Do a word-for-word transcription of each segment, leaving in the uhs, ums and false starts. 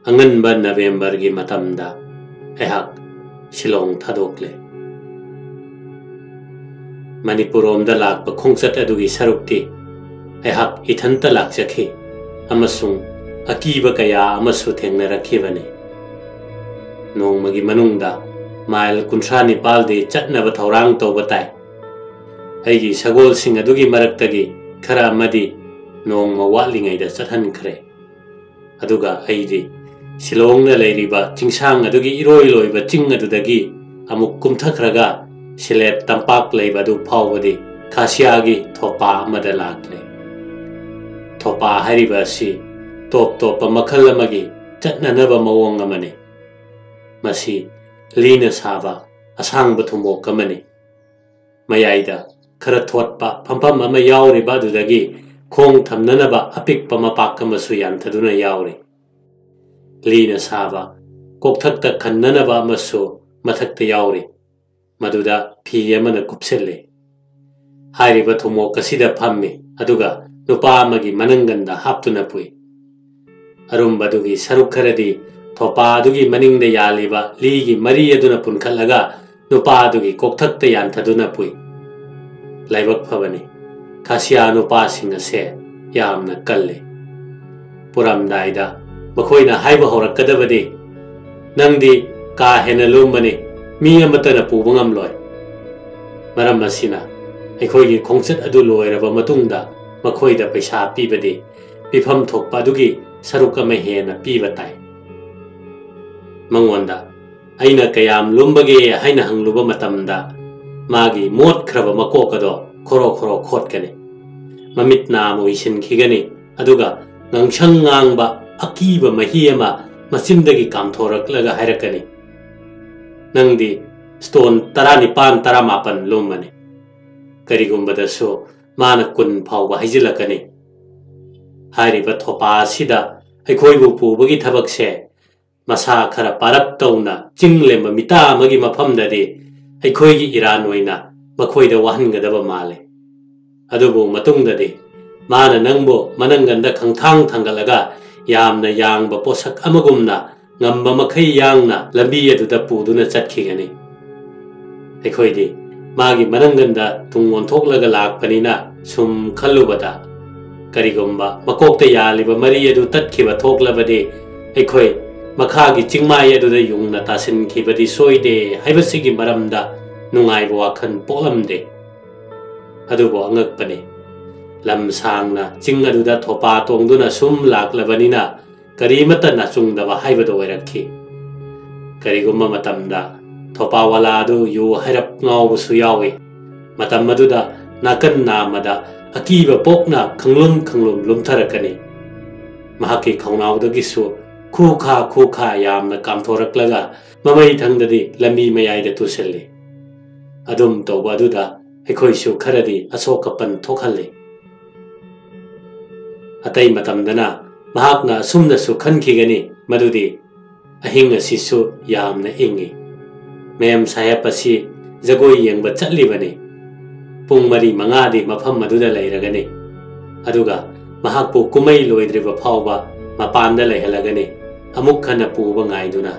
ꯑꯉꯟꯕ ꯅꯕꯦꯝꯕꯔꯒꯤ ꯃꯇꯝꯗ ꯑꯩꯍꯥꯛ ꯁꯤꯂꯣꯡ ꯊꯥꯗꯣꯛꯂꯦ꯫ ꯃꯅꯤꯄꯨꯔꯔꯣꯝꯗ ꯂꯥꯛꯄ ꯈꯣꯡꯆꯠ ꯑꯗꯨꯒꯤ ꯁꯔꯨꯛꯇꯤ ꯑꯩꯍꯥꯛ ꯏꯊꯟꯇ ꯂꯥꯛꯆꯈꯤ ꯑꯃꯁꯨꯡ ꯑꯀꯤꯕ ꯀꯌꯥ ꯑꯃꯁꯨ ꯊꯦꯡꯅꯔꯛꯈꯤꯕꯅꯤ꯫ ꯅꯣꯡꯃꯒꯤ ꯃꯅꯨꯡꯗ ꯃꯥꯏꯜ ꯀꯨꯟꯊ꯭ꯔꯥ ꯅꯤꯄꯥꯜꯗꯤ ꯆꯠꯅꯕ ꯊꯧꯔꯥꯡ ꯇꯧꯕ ꯇꯥꯏ꯫ ꯑꯩꯒꯤ ꯁꯒꯣꯜꯁꯤꯡ ꯑꯗꯨꯒꯤ ꯃꯔꯛꯇꯒꯤ ꯈꯔ ꯑꯃꯗꯤ ꯅꯣꯡꯃ ꯋꯥꯠꯂꯤꯉꯩꯗ ꯆꯠꯍꯟꯈ꯭ꯔꯦ꯫ ꯑꯗꯨꯒ ꯑꯩꯗꯤ ꯁꯤꯂꯣꯡꯅ ꯂꯩꯔꯤꯕ ꯆꯤꯡꯁꯥꯡ ꯑꯗꯨꯒꯤ ꯏꯔꯣꯏ ꯂꯣꯏꯕ ꯆꯤꯡ ꯑꯗꯨꯗꯒꯤ ꯑꯃꯨꯛ ꯀꯨꯝꯊꯈ꯭ꯔꯒ ꯁꯤꯂꯦꯠ ꯇꯝꯄꯥꯛ ꯂꯩꯕ ꯑꯗꯨ ꯐꯥꯎꯕꯗꯤ ꯈꯥꯁꯤꯌꯥꯒꯤ ꯊꯣꯄꯥ ꯑꯃꯗ ꯂꯥꯛꯂꯦ꯫ ꯊꯣꯄꯥ ꯍꯥꯏꯔꯤꯕ ꯑꯁꯤ ꯇꯣꯞ ꯇꯣꯞꯄ ꯃꯈꯜ ꯑꯃꯒꯤ ꯆꯠꯅꯅꯕ ꯃꯑꯣꯡ ꯑꯃꯅꯤ꯫ ꯃꯁꯤ ꯂꯤꯅ ꯁꯥꯕ ꯑꯁꯥꯡꯕ ꯊꯨꯝꯃꯣꯛ ꯑꯃꯅꯤ꯫ ꯃꯌꯥꯏꯗ ꯈꯔ ꯊꯣꯠꯄ ꯐꯝꯐꯝ ꯑꯃ ꯌꯥꯎꯔꯤꯕ ꯑꯗꯨꯗꯒꯤ ꯈꯣꯡ ꯊꯝꯅꯅꯕ ꯑꯄꯤꯛꯄ ꯃꯄꯥꯛ ꯑꯃꯁꯨ ꯌꯥꯟꯊꯗꯨꯅ ꯌꯥꯎꯔꯤ꯫ ꯂꯤꯅ ꯁꯥꯕ ꯀꯣꯛꯊꯛꯇ ꯈꯟꯅꯅꯕ ꯑꯃꯁꯨ ꯃꯊꯛꯇ ꯌꯥꯎꯔꯤ, ꯃꯗꯨꯗ ꯐꯤ ꯑꯃꯅ ꯀꯨꯞꯁꯤꯜꯂꯤ꯫ ꯍꯥꯏꯔꯤꯕ ꯊꯨꯝꯃꯣꯛ ꯑꯁꯤꯗ ꯐꯝꯃꯤ, ꯑꯗꯨꯒ ꯅꯨꯄꯥ ꯑꯃꯒꯤ ꯃꯅꯪꯒꯟꯗ ꯍꯥꯞꯇꯨꯅ ꯄꯨꯏ꯫ ꯑꯔꯨꯝꯕꯗꯨꯒꯤ ꯁꯔꯨꯛ ꯈꯔꯗꯤ ꯊꯣꯄꯥ ꯑꯗꯨꯒꯤ ꯃꯅꯤꯡꯗ ꯌꯥꯜꯂꯤꯕ ꯂꯤꯒꯤ ꯃꯔꯤ ꯑꯗꯨꯅ ꯄꯨꯟꯈꯠꯂꯒ ꯅꯨꯄꯥ ꯑꯗꯨꯒꯤ ꯀꯣꯛꯊꯛꯇ ꯌꯥꯟꯊꯗꯨꯅ ꯄꯨꯏ꯫ ꯂꯥꯏꯕꯛ ꯐꯕꯅꯤ, ꯈꯥꯁꯤꯌꯥ ꯅꯨꯄꯥꯁꯤꯡ ꯑꯁꯦ ꯌꯥꯝꯅ ꯀꯜꯂꯤ꯫ ꯄꯨꯔꯝꯗꯥꯏꯗ ꯃꯈꯣꯏꯅ ꯍꯥꯏꯕ ꯍꯧꯔꯛꯀꯗꯕꯗꯤ, "ꯅꯪꯗꯤ ꯀꯥ ꯍꯦꯟꯅ ꯂꯨꯝꯕꯅꯤ, ꯃꯤ ꯑꯃꯠꯇꯅ ꯄꯨꯕ ꯉꯝꯂꯣꯏ"꯫ ꯃꯔꯝ ꯑꯁꯤꯅ, ꯑꯩꯈꯣꯏꯒꯤ ꯈꯣꯡꯆꯠ ꯑꯗꯨ ꯂꯣꯏꯔꯕ ꯃꯇꯨꯡꯗ ꯃꯈꯣꯏꯗ ꯄꯩꯁꯥ ꯄꯤꯕꯗꯤ ꯄꯤꯐꯝ ꯊꯣꯛꯄ ꯑꯗꯨꯒꯤ ꯁꯔꯨꯛ ꯑꯃ ꯍꯦꯟꯅ ꯄꯤꯕ ꯇꯥꯏ꯫ ꯃꯉꯣꯟꯗ ꯑꯩꯅ ꯀꯌꯥꯝ ꯂꯨꯝꯕꯒꯦ ꯍꯥꯏꯅ ꯍꯪꯂꯨꯕ ꯃꯇꯝꯗ, ꯃꯥꯒꯤ ꯃꯣꯠꯈ꯭ꯔꯕ ꯃꯀꯣꯛ ꯑꯗꯣ ꯈꯣꯔꯣ ꯈꯣꯔꯣ ꯈꯣꯠꯀꯅꯤ꯫ ꯃꯃꯤꯠ ꯅꯥ ꯑꯃ ꯎꯏꯁꯤꯟꯈꯤꯒꯅꯤ, ꯑꯗꯨꯒ ꯉꯥꯡꯁꯪ ꯉꯥꯡꯕ ꯑꯀꯤꯕ ꯃꯍꯤ ꯑꯃ ꯃꯆꯤꯟꯗꯒꯤ ꯀꯥꯝꯊꯣꯔꯛꯂꯒ ꯍꯥꯏꯔꯛꯀꯅꯤ, "ꯅꯪꯗꯤ ꯁ꯭ꯇꯣꯟ ꯇꯔꯥꯅꯤꯄꯥꯟ ꯇꯔꯥꯃꯥꯄꯟ ꯂꯨꯝꯃꯅꯤ"꯫ ꯀꯔꯤꯒꯨꯝꯕꯗꯁꯨ ꯃꯥꯅ ꯀꯨꯟ ꯐꯥꯎꯕ ꯍꯥꯏꯖꯤꯜꯂꯛꯀꯅꯤ꯫ ꯍꯥꯏꯔꯤꯕ ꯊꯣꯄꯥ ꯑꯁꯤꯗ ꯑꯩꯈꯣꯏꯕꯨ ꯄꯨꯕꯒꯤ ꯊꯕꯛꯁꯦ ꯃꯁꯥ ꯈꯔ ꯄꯥꯔꯞ ꯇꯧꯅ ꯆꯤꯡ ꯂꯦꯝꯕ ꯃꯤꯇꯥ ꯑꯃꯒꯤ ꯃꯐꯝꯗꯗꯤ ꯑꯩꯈꯣꯏꯒꯤ ꯏꯔꯥꯟ ꯑꯣꯏꯅ ꯃꯈꯣꯏꯗ ꯋꯥꯍꯟꯒꯗꯕ ꯃꯥꯜꯂꯤ꯫ ꯑꯗꯨꯕꯨ ꯃꯇꯨꯡꯗꯗꯤ ꯃꯥꯅ ꯅꯪꯕꯨ ꯃꯅꯪꯒꯟꯗ ꯈꯪꯊꯥꯡ ꯊꯥꯡꯒꯠꯂꯒ ꯌꯥꯝꯅ ꯌꯥꯡꯕ ꯄꯣꯠꯁꯛ ꯑꯃꯒꯨꯝꯅ ꯉꯝꯕ ꯃꯈꯩ ꯌꯥꯡꯅ ꯂꯝꯕꯤ ꯑꯗꯨꯗ ꯄꯨꯗꯨꯅ ꯆꯠꯈꯤꯒꯅꯤ꯫ ꯑꯩꯈꯣꯏꯗꯤ ꯃꯥꯒꯤ ꯃꯅꯪꯒꯟꯗ ꯇꯨꯡ ꯑꯣꯟꯊꯣꯛꯂꯒ ꯂꯥꯛꯄꯅꯤꯅ ꯁꯨꯝ ꯈꯜꯂꯨꯕꯗ, ꯀꯔꯤꯒꯨꯝꯕ ꯃꯀꯣꯛꯇ ꯌꯥꯜꯂꯤꯕ ꯃꯔꯤ ꯑꯗꯨ ꯇꯠꯈꯤꯕ ꯊꯣꯛꯂꯕꯗꯤ, ꯑꯩꯈꯣꯏ ꯃꯈꯥꯒꯤ ꯆꯤꯡꯃꯥꯏ ꯑꯗꯨꯗ ꯌꯨꯡꯅ ꯇꯥꯁꯤꯟꯈꯤꯕꯗꯤ ꯁꯣꯏꯗꯦ ꯍꯥꯏꯕꯁꯤꯒꯤ ꯃꯔꯝꯗ ꯅꯨꯡꯉꯥꯏꯕ ꯋꯥꯈꯜ ꯄꯣꯛꯂꯝꯗꯦ꯫ ꯑꯗꯨꯕꯨ ꯑꯉꯛꯄꯅꯤ, ꯂꯝ ꯁꯥꯡꯅ ꯆꯤꯡ ꯑꯗꯨꯗ ꯊꯣꯄꯥ ꯇꯣꯡꯗꯨꯅ ꯁꯨꯝ ꯂꯥꯛꯂꯕꯅꯤꯅ ꯀꯔꯤꯃꯠꯇ ꯅꯥꯆꯨꯡꯗꯕ ꯍꯥꯏꯕꯗꯨ ꯑꯣꯏꯔꯛꯈꯤ꯫ ꯀꯔꯤꯒꯨꯝꯕ ꯃꯇꯝꯗ ꯊꯣꯄꯥꯋꯥꯂꯥ ꯑꯗꯨ ꯌꯨ ꯍꯥꯏꯔꯞ ꯉꯥꯎꯕꯁꯨ ꯌꯥꯎꯏ꯫ ꯃꯇꯝ ꯑꯗꯨꯗ ꯅꯥꯀꯟ ꯅꯥꯝꯃꯗ ꯑꯀꯤꯕ ꯄꯣꯛꯅ ꯈꯪꯂꯨꯝ ꯈꯪꯂꯨꯝ ꯂꯨꯝꯊꯔꯛꯀꯅꯤ꯫ ꯃꯍꯥꯛꯀꯤ ꯈꯧꯅꯥꯎꯗꯒꯤꯁꯨ ꯈꯨꯈꯥ ꯈꯨꯈꯥ ꯌꯥꯝꯅ ꯀꯥꯝꯊꯣꯔꯛꯂꯒ ꯃꯃꯩ ꯊꯪꯗꯗꯤ ꯂꯝꯕꯤ ꯃꯌꯥꯏꯗ ꯇꯨꯁꯤꯜꯂꯤ꯫ ꯑꯗꯨꯝ ꯇꯧꯕ ꯑꯗꯨꯗ ꯑꯩꯈꯣꯏꯁꯨ ꯈꯔꯗꯤ ꯑꯁꯣꯛ ꯑꯄꯟ ꯊꯣꯛꯍꯜꯂꯤ꯫ ꯑꯇꯩ ꯃꯇꯝꯗꯅ ꯃꯍꯥꯛꯅ ꯑꯁꯨꯝꯅꯁꯨ ꯈꯟꯈꯤꯒꯅꯤ ꯃꯗꯨꯗꯤ, "ꯑꯍꯤꯡ ꯑꯁꯤꯁꯨ ꯌꯥꯝꯅ ꯏꯪꯏ꯫ ꯃꯦꯝ ꯁꯥꯍꯦꯕ ꯑꯁꯤ ꯖꯒꯣꯏ ꯌꯦꯡꯕ ꯆꯠꯂꯤꯕꯅꯤ꯫ ꯄꯨꯡ ꯃꯔꯤ ꯃꯉꯥꯗꯤ ꯃꯐꯝ ꯑꯗꯨꯗ ꯂꯩꯔꯒꯅꯤ꯫ ꯑꯗꯨꯒ ꯃꯍꯥꯛꯄꯨ ꯀꯨꯝꯍꯩ ꯂꯣꯏꯗ꯭ꯔꯤꯕ ꯐꯥꯎꯕ ꯃꯄꯥꯟꯗ ꯂꯩꯍꯜꯂꯒꯅꯤ, ꯑꯃꯨꯛ ꯍꯟꯅ ꯄꯨꯕ ꯉꯥꯏꯗꯨꯅ꯫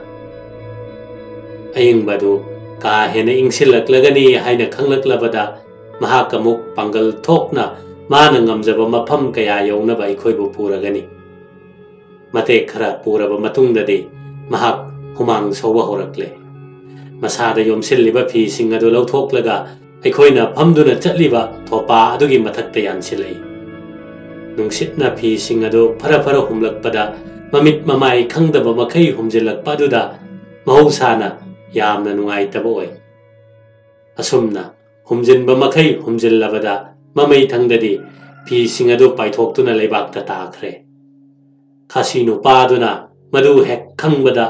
ꯑꯏꯪꯕꯗꯨ ꯀꯥ ꯍꯦꯟꯅ ꯏꯪꯁꯤꯜꯂꯛꯂꯒꯅꯤ ꯍꯥꯏꯅ ꯈꯪꯂꯛꯂꯕꯗ, ꯃꯍꯥꯛ ꯑꯃꯨꯛ ꯄꯥꯡꯒꯜ ꯊꯣꯛꯅ ꯃꯥꯅ ꯉꯝꯖꯕ ꯃꯐꯝ ꯀꯌꯥ ꯌꯧꯅꯕ ꯑꯩꯈꯣꯏꯕꯨ ꯄꯨꯔꯒꯅꯤ꯫" ꯃꯇꯦꯛ ꯈꯔ ꯄꯨꯔꯕ ꯃꯇꯨꯡꯗꯗꯤ ꯃꯍꯥꯛ ꯍꯨꯃꯥꯡ ꯁꯧꯕ ꯍꯧꯔꯛꯂꯦ꯫ ꯃꯁꯥꯗ ꯌꯣꯝꯁꯤꯜꯂꯤꯕ ꯐꯤꯁꯤꯡ ꯑꯗꯨ ꯂꯧꯊꯣꯛꯂꯒ ꯑꯩꯈꯣꯏꯅ ꯐꯝꯗꯨꯅ ꯆꯠꯂꯤꯕ ꯊꯣꯄꯥ ꯑꯗꯨꯒꯤ ꯃꯊꯛꯇ ꯌꯥꯟꯁꯤꯜꯂꯛꯏ꯫ ꯅꯨꯡꯁꯤꯠꯅ ꯐꯤꯁꯤꯡ ꯑꯗꯨ ꯐꯔ ꯐꯔ ꯍꯨꯝꯂꯛꯄꯗ ꯃꯃꯤꯠ ꯃꯃꯥꯏ ꯈꯪꯗꯕ ꯃꯈꯩ ꯍꯨꯝꯖꯤꯜꯂꯛꯄ ꯑꯗꯨꯗ ꯃꯍꯧꯁꯥꯅ ꯌꯥꯝꯅ ꯅꯨꯡꯉꯥꯏꯇꯕ ꯑꯣꯏ꯫ ꯑꯁꯨꯝꯅ ꯍꯨꯝꯖꯤꯟꯕ ꯃꯈꯩ ꯍꯨꯝꯖꯤꯜꯂꯕꯗ ꯃꯃꯩ ꯊꯪꯗꯗꯤ ꯐꯤꯁꯤꯡ ꯑꯗꯨ ꯄꯥꯏꯊꯣꯛꯇꯨꯅ ꯂꯩꯕꯥꯛꯇ ꯇꯥꯈ꯭ꯔꯦ꯫ ꯈꯥꯁꯤ ꯅꯨꯄꯥꯗꯨꯅ ꯃꯗꯨ ꯍꯦꯛ ꯈꯪꯕꯗ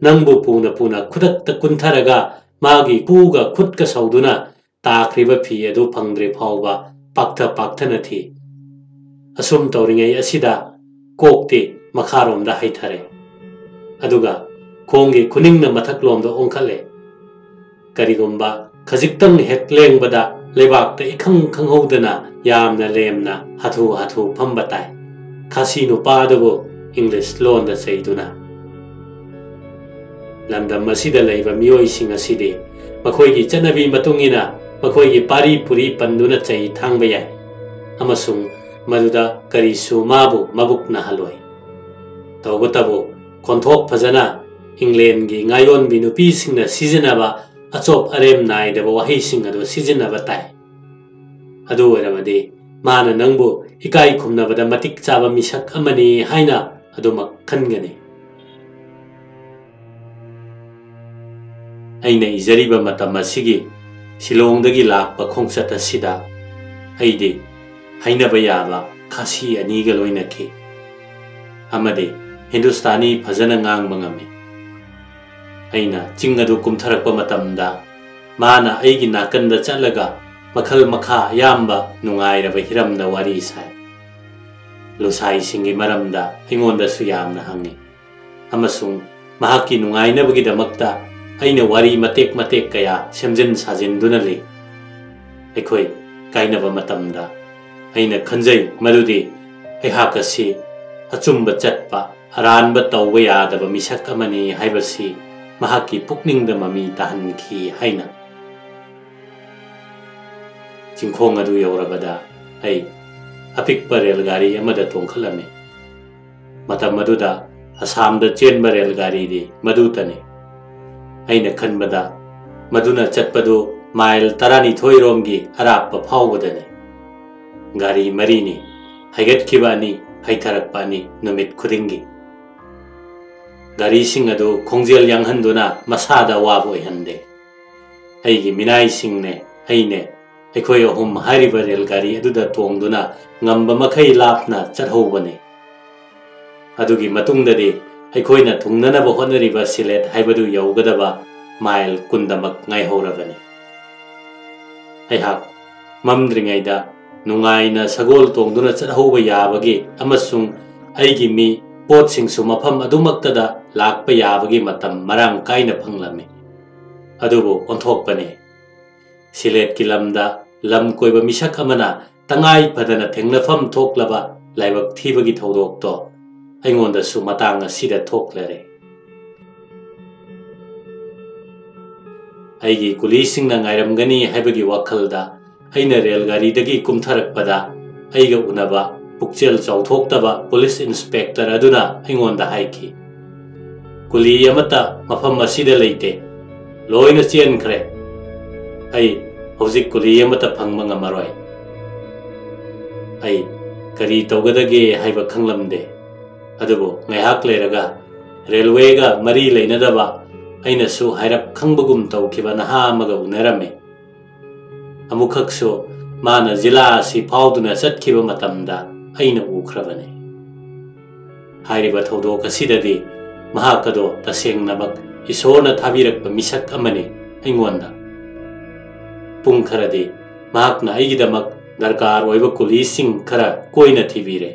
ꯅꯪꯕꯨ ꯄꯨꯅ ꯄꯨꯅ ꯈꯨꯗꯛꯇ ꯀꯨꯟꯊꯔꯒ ꯃꯥꯒꯤ ꯈꯨꯒ ꯈꯨꯠꯀ ꯁꯧꯗꯨꯅ ꯇꯥꯈ꯭ꯔꯤꯕ ꯐꯤ ꯑꯗꯨ ꯐꯪꯗ꯭ꯔꯤ ꯐꯥꯎꯕ ꯄꯥꯛꯊ ꯄꯥꯛꯊꯅ ꯊꯤ꯫ ꯑꯁꯨꯝ ꯇꯧꯔꯤꯉꯩ ꯑꯁꯤꯗ ꯀꯣꯛꯇꯤ ꯃꯈꯥꯔꯣꯝꯗ ꯍꯩꯊꯔꯦ, ꯑꯗꯨꯒ ꯈꯣꯡꯒꯤ ꯈꯨꯅꯤꯡꯅ ꯃꯊꯛꯂꯣꯝꯗ ꯑꯣꯟꯈꯠꯂꯦ꯫ ꯀꯔꯤꯒꯨꯝꯕ ꯈꯖꯤꯛꯇꯪ ꯍꯦꯛ ꯂꯦꯡꯕꯗ ꯂꯩꯕꯥꯛꯇ ꯏꯈꯪ ꯈꯪꯍꯧꯗꯅ ꯌꯥꯝꯅ ꯂꯦꯝꯅ ꯍꯥꯊꯨ ꯍꯥꯊꯨ ꯐꯝꯕ ꯇꯥꯏ꯫ ꯈꯥꯁꯤ ꯅꯨꯄꯥ ꯑꯗꯨꯕꯨ ꯏꯪꯂꯤꯁ ꯂꯣꯟꯗ ꯆꯩꯗꯨꯅ꯫ ꯂꯝꯗꯝ ꯑꯁꯤꯗ ꯂꯩꯕ ꯃꯤꯑꯣꯏꯁꯤꯡ ꯑꯁꯤꯗꯤ ꯃꯈꯣꯏꯒꯤ ꯆꯠꯅꯕꯤ ꯃꯇꯨꯡ ꯏꯟꯅ ꯃꯈꯣꯏꯒꯤ ꯄꯥꯔꯤ ꯄꯨꯔꯤ ꯄꯟꯗꯨꯅ ꯆꯩ ꯊꯥꯡꯕ ꯌꯥꯏ ꯑꯃꯁꯨꯡ ꯃꯗꯨꯗ ꯀꯔꯤꯁꯨ ꯃꯥꯕꯨ ꯃꯕꯨꯛ ꯅꯥꯍꯜꯂꯣꯏ꯫ ꯇꯧꯕꯇꯕꯨ, ꯈꯣꯟꯊꯣꯛ ꯐꯖꯅ ꯏꯪꯂꯦꯟꯒꯤ ꯉꯥꯌꯣꯟꯕꯤ ꯅꯨꯄꯤꯁꯤꯡꯅ ꯁꯤꯖꯤꯟꯅꯕ ꯑꯆꯣꯞ ꯑꯔꯦꯝ ꯅꯥꯏꯗꯕ ꯋꯥꯍꯩꯁꯤꯡ ꯑꯗꯨ ꯁꯤꯖꯤꯟꯅꯕ ꯇꯥꯏ꯫ ꯑꯗꯨ ꯑꯣꯏꯔꯕꯗꯤ ꯃꯥꯅ ꯅꯪꯕꯨ ꯏꯀꯥꯏ ꯈꯨꯝꯅꯕꯗ ꯃꯇꯤꯛ ꯆꯥꯕ ꯃꯤꯁꯛ ꯑꯃꯅꯤ ꯍꯥꯏꯅ ꯑꯗꯨꯃꯛ ꯈꯟꯒꯅꯤ꯫ ꯑꯩꯅ ꯏꯖꯔꯤꯕ ꯃꯇꯝ ꯑꯁꯤꯒꯤ ꯁꯤꯂꯣꯡꯗꯒꯤ ꯂꯥꯛꯄ ꯈꯣꯡꯆꯠ ꯑꯁꯤꯗ ꯑꯩꯗꯤ ꯍꯥꯏꯅꯕ ꯌꯥꯕ ꯈꯥꯁꯤ ꯑꯅꯤꯒ ꯂꯣꯏꯅꯈꯤ ꯑꯃꯗꯤ ꯍꯤꯟꯗꯨꯁꯇꯥꯅꯤ ꯐꯖꯅ ꯉꯥꯡꯕ ꯉꯝꯃꯤ꯫ ꯑꯩꯅ ꯆꯤꯡ ꯑꯗꯨ ꯀꯨꯝꯊꯔꯛꯄ ꯃꯇꯝꯗ ꯃꯥꯅ ꯑꯩꯒꯤ ꯅꯥꯀꯟꯗ ꯆꯠꯂꯒ ꯃꯈꯜ ꯃꯈꯥ ꯑꯌꯥꯝꯕ ꯅꯨꯡꯉꯥꯏꯔꯕ ꯍꯤꯔꯝꯗ ꯋꯥꯔꯤ ꯁꯥꯏ꯫ ꯂꯨꯁꯥꯏꯁꯤꯡꯒꯤ ꯃꯔꯝꯗ ꯑꯩꯉꯣꯟꯗꯁꯨ ꯌꯥꯝꯅ ꯍꯪꯉꯤ ꯑꯃꯁꯨꯡ ꯃꯍꯥꯛꯀꯤ ꯅꯨꯡꯉꯥꯏꯅꯕꯒꯤꯗꯃꯛꯇ ꯑꯩꯅ ꯋꯥꯔꯤ ꯃꯇꯦꯛ ꯃꯇꯦꯛ ꯀꯌꯥ ꯁꯦꯝꯖꯤꯟ ꯁꯥꯖꯤꯟꯗꯨꯅ ꯂꯩ꯫ ꯑꯩꯈꯣꯏ ꯀꯥꯏꯅꯕ ꯃꯇꯝꯗ ꯑꯩꯅ ꯈꯟꯖꯩ ꯃꯗꯨꯗꯤ ꯑꯩꯍꯥꯛ ꯑꯁꯤ ꯑꯆꯨꯝꯕ ꯆꯠꯄ, ꯑꯔꯥꯟꯕ ꯇꯧꯕ ꯌꯥꯗꯕ ꯃꯤꯁꯛ ꯑꯃꯅꯤ ꯍꯥꯏꯕꯁꯤ ꯃꯍꯥꯛꯀꯤ ꯄꯨꯛꯅꯤꯡꯗ ꯃꯃꯤ ꯇꯥꯍꯟꯈꯤ ꯍꯥꯏꯅ꯫ ꯆꯤꯡꯈꯣꯡ ꯑꯗꯨ ꯌꯧꯔꯕꯗ ꯑꯩ ꯑꯄꯤꯛꯄ ꯔꯦꯜ ꯒꯥꯔꯤ ꯑꯃꯗ ꯇꯣꯡꯈꯠꯂꯝꯃꯤ꯫ ꯃꯇꯝ ꯑꯗꯨꯗ ꯑꯁꯥꯝꯗ ꯆꯦꯟꯕ ꯔꯦꯜ ꯒꯥꯔꯤꯗꯤ ꯃꯗꯨꯇꯅꯤ꯫ ꯑꯩꯅ ꯈꯟꯕꯗ ꯃꯗꯨꯅ ꯆꯠꯄꯗꯨ ꯃꯥꯏꯜ ꯇꯔꯥꯅꯤꯊꯣꯏ ꯔꯣꯝꯒꯤ ꯑꯔꯥꯞꯄ ꯐꯥꯎꯕꯗꯅꯤ꯫ ꯒꯥꯔꯤ ꯃꯔꯤꯅꯤ, ꯍꯥꯏꯒꯠꯈꯤꯕ ꯑꯅꯤ, ꯍꯩꯊꯔꯛꯄ ꯑꯅꯤ ꯅꯨꯃꯤꯠ ꯈꯨꯗꯤꯡꯒꯤ꯫ ꯒꯥꯔꯤꯁꯤꯡ ꯑꯗꯨ ꯈꯣꯡꯖꯦꯜ ꯌꯥꯡꯍꯟꯗꯨꯅ ꯃꯁꯥꯗ ꯑꯋꯥꯕ ꯑꯣꯏꯍꯟꯗꯦ꯫ ꯑꯩꯒꯤ ꯃꯤꯅꯥꯏꯁꯤꯡꯅꯦ, ꯑꯩꯅꯦ, ꯑꯩꯈꯣꯏ ꯑꯍꯨꯝ ꯍꯥꯏꯔꯤꯕ ꯔꯦꯜ ꯒꯥꯔꯤ ꯑꯗꯨꯗ ꯇꯣꯡꯗꯨꯅ ꯉꯝꯕ ꯃꯈꯩ ꯂꯥꯞꯅ ꯆꯠꯍꯧꯕꯅꯤ꯫ ꯑꯗꯨꯒꯤ ꯃꯇꯨꯡꯗꯗꯤ ꯑꯩꯈꯣꯏꯅ ꯊꯨꯡꯅꯅꯕ ꯍꯣꯠꯅꯔꯤꯕ ꯁꯤꯂꯦꯠ ꯍꯥꯏꯕꯗꯨ ꯌꯧꯒꯗꯕ ꯃꯥꯏꯜ ꯀꯨꯟꯗꯃꯛ ꯉꯥꯏꯍꯧꯔꯕꯅꯤ꯫ ꯑꯩꯍꯥꯛ ꯃꯝꯗ꯭ꯔꯤꯉꯩꯗ ꯅꯨꯡꯉꯥꯏꯅ ꯁꯒꯣꯜ ꯇꯣꯡꯗꯨꯅ ꯆꯠꯍꯧꯕ ꯌꯥꯕꯒꯤ ꯑꯃꯁꯨꯡ ꯑꯩꯒꯤ ꯃꯤ, ꯄꯣꯠꯁꯤꯡꯁꯨ ꯃꯐꯝ ꯑꯗꯨꯃꯛꯇꯗ ꯂꯥꯛꯄ ꯌꯥꯕꯒꯤ ꯃꯇꯝ ꯃꯔꯥꯡ ꯀꯥꯏꯅ ꯐꯪꯂꯝꯃꯤ꯫ ꯑꯗꯨꯕꯨ ꯑꯣꯟꯊꯣꯛꯄꯅꯤ꯫ ꯁꯤꯂꯦꯠꯀꯤ ꯂꯝꯗ ꯂꯝ ꯀꯣꯏꯕ ꯃꯤꯁꯛ ꯑꯃꯅ ꯇꯉꯥꯏ ꯐꯗꯅ ꯊꯦꯡꯅꯐꯝ ꯊꯣꯛꯂꯕ ꯂꯥꯏꯕꯛ ꯊꯤꯕꯒꯤ ꯊꯧꯗꯣꯛꯇꯣ ꯑꯩꯉꯣꯟꯗꯁꯨ ꯃꯇꯥꯡ ꯑꯁꯤꯗ ꯊꯣꯛꯂꯔꯦ꯫ ꯑꯩꯒꯤ ꯀꯨꯂꯤꯁꯤꯡꯅ ꯉꯥꯏꯔꯝꯒꯅꯤ ꯍꯥꯏꯕꯒꯤ ꯋꯥꯈꯜꯗ ꯑꯩꯅ ꯔꯦꯜ ꯒꯥꯔꯤꯗꯒꯤ ꯀꯨꯝꯊꯔꯛꯄꯗ ꯑꯩꯒ ꯎꯅꯕ ꯄꯨꯛꯆꯦꯜ ꯆꯥꯎꯊꯣꯛꯇꯕ ꯄꯨꯂꯤꯁ ꯏꯟꯁꯄꯦꯛꯇꯔ ꯑꯗꯨꯅ ꯑꯩꯉꯣꯟꯗ ꯍꯥꯏꯈꯤ, "ꯀꯨꯂꯤ ꯑꯃꯠꯇ ꯃꯐꯝ ꯑꯁꯤꯗ ꯂꯩꯇꯦ꯫ ꯂꯣꯏꯅ ꯆꯦꯟꯈ꯭ꯔꯦ꯫ ꯑꯩ ꯍꯧꯖꯤꯛ ꯀꯨꯂꯤ ꯑꯃꯠꯇ ꯐꯪꯕ ꯉꯝꯃꯔꯣꯏ꯫" ꯑꯩ ꯀꯔꯤ ꯇꯧꯒꯗꯒꯦ ꯍꯥꯏꯕ ꯈꯪꯂꯝꯗꯦ꯫ ꯑꯗꯨꯕꯨ ꯉꯥꯏꯍꯥꯛ ꯂꯩꯔꯒ ꯔꯦꯜꯋꯦꯒ ꯃꯔꯤ ꯂꯩꯅꯗꯕ ꯑꯩꯅꯁꯨ ꯍꯥꯏꯔꯞ ꯈꯪꯕꯒꯨꯝ ꯇꯧꯈꯤꯕ ꯅꯍꯥ ꯑꯃꯒ ꯎꯅꯔꯝꯃꯤ꯫ ꯑꯃꯨꯛꯈꯛꯁꯨ ꯃꯥꯅ ꯖꯤꯂꯥ ꯑꯁꯤ ꯐꯥꯎꯗꯨꯅ ꯆꯠꯈꯤꯕ ꯃꯇꯝꯗ ꯑꯩꯅ ꯎꯈ꯭ꯔꯕꯅꯤ꯫ ꯍꯥꯏꯔꯤꯕ ꯊꯧꯗꯣꯛ ꯑꯁꯤꯗꯗꯤ ꯃꯍꯥꯛ ꯑꯗꯣ ꯇꯁꯦꯡꯅꯃꯛ ꯏꯁꯣꯔꯅ ꯊꯥꯕꯤꯔꯛꯄ ꯃꯤꯁꯛ ꯑꯃꯅꯤ ꯑꯩꯉꯣꯟꯗ꯫ ꯄꯨꯡ ꯈꯔꯗꯤ ꯃꯍꯥꯛꯅ ꯑꯩꯒꯤꯗꯃꯛ ꯗꯔꯀꯥꯔ ꯑꯣꯏꯕ ꯀꯨꯂꯤꯁꯤꯡ ꯈꯔ ꯀꯣꯏꯅ ꯊꯤꯕꯤꯔꯦ꯫